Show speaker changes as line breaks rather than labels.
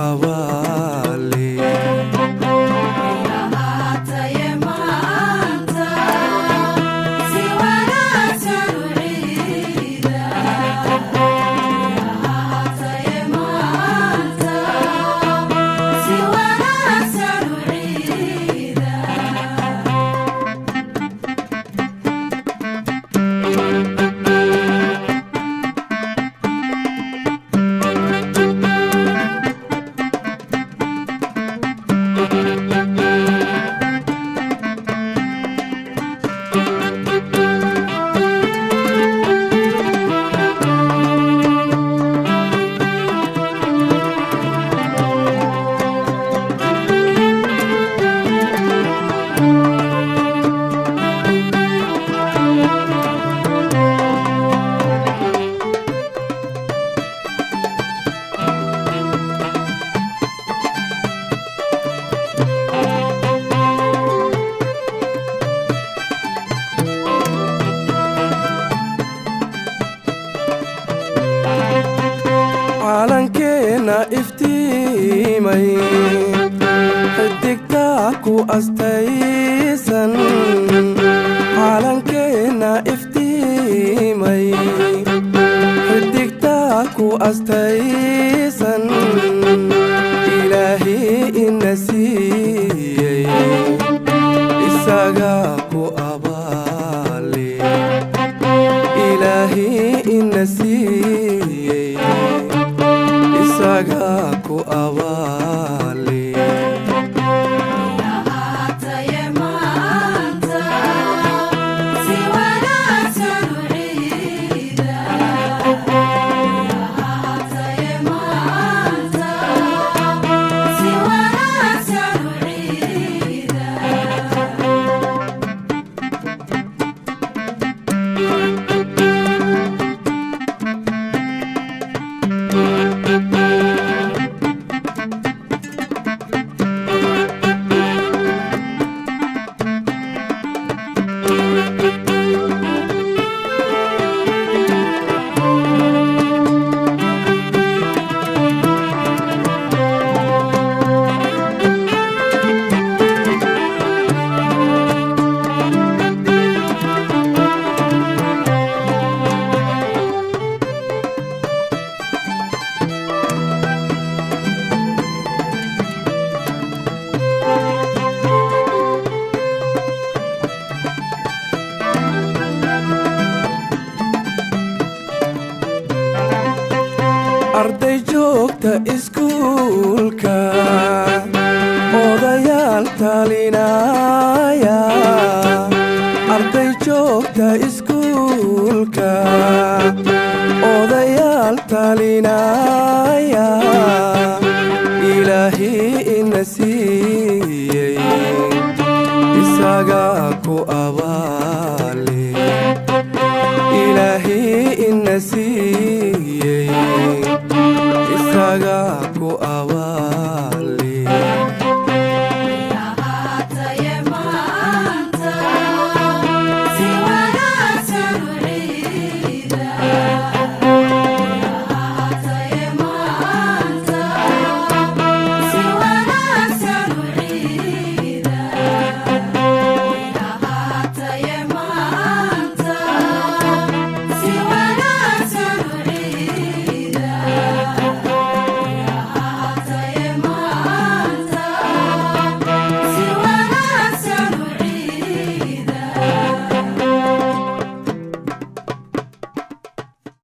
Abaale.
Ahaataye maanta si wanaagsan u ciida. Ahaataye maanta si wanaagsan u ciida.
Calankeena iftiimay, xidigtaa ku astaysan. Calankeena iftiimay, xidigtaa ku astaysan. Ilaahi ina siiyey, isagaa ku abaale. Ilaahi ina siiyey, isagaa ku abaale.
Ahaataye maanta si wanaagsan u ciida. Ahaataye maanta si wanaagsan u ciida.
Arday joogta iskuulka, odayaal talinaya. Arday joogta iskuulka, odayaal talinaya. Ilaahi ina siiyey, isagaa ku abaale. Ilaahi ina siiyey, isagaa